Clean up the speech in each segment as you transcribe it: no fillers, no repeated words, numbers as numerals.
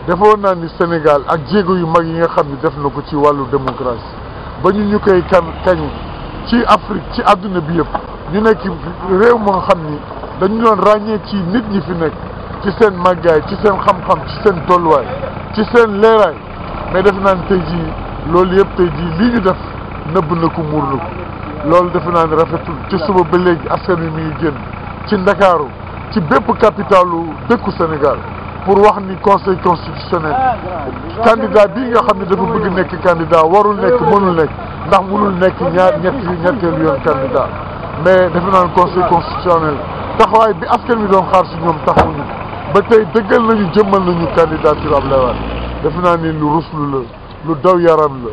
defoon naa ni Sénégal ak jéego yu mag yi nga xam ni def na ko ci wàllu démocratie ba ñu koy kañe ci Afrique ci àdduna bi yëpp ñu nekk réew moo xam ni dañu doon ràññee ci nit ñi fi nekk ci seen màggaay ci seen xam-xam ci seen tolluwaay ci seen leeraay mais def naa ni tey jii loolu yëpp tey jii lii ñu def nëbb na ko muur na ko loolu defe naa ni rafetul ci suba ba léegi askan wi mi ngi génn ci Ndakaaru ci bépp capitalu dëkku Sénégal pour wax ni conseil constitutionnel candidat bii nga xam ne dafa bëgg nekk candidat warul nekk mënul nekk ndax mënul nekk ñetteelu yoon candidat mais defe naa ne conseil constitutionnel taxawaay bi askan wi doon xaar si ñoom taxawuñu ba tey dëggal nañu jëmmal nañu candidature Abdoulaye Wade defe naa ni lu ruslu la lu daw yaram la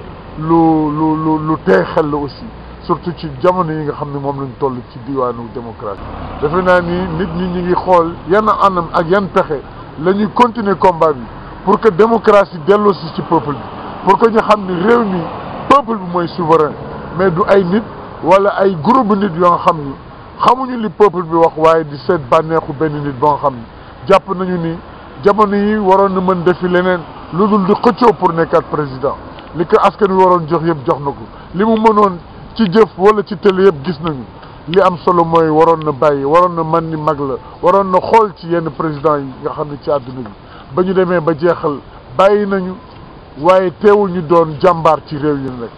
lu tey xel la aussi surtout ci jamono yi nga xam ne moom lañ toll ci diwaanu démocratie defe naa ni nit ñi ñu ngi xool yan anam ak yan pexe la ñuy continuer combat bi pour que démocratie delloosi ci peuple bi pour que ñu xam ni réew mi peuple bi mooy souverain mais du ay nit wala ay groupe nit yoo xam ni xamuñu li peuple bi wax waaye di seet bànneexu benn nit boo xam ni jàpp nañu ni jamono yi waroon na mën defi leneen lu dul di xëccoo pour nekkaat président li ko askan wi waroon jox yëpp jox na ko li mu mënoon ci jëf wala ci télé yëpp gis nañu li am solo mooy waroon na bàyyi waroon na man ni mag la waroon na xool ci yenn président yi nga xam ne ci àdduna bi ba ñu demee ba jeexal bàyyi nañu waaye teewul ñu doon jàmbaar ci réew yi rek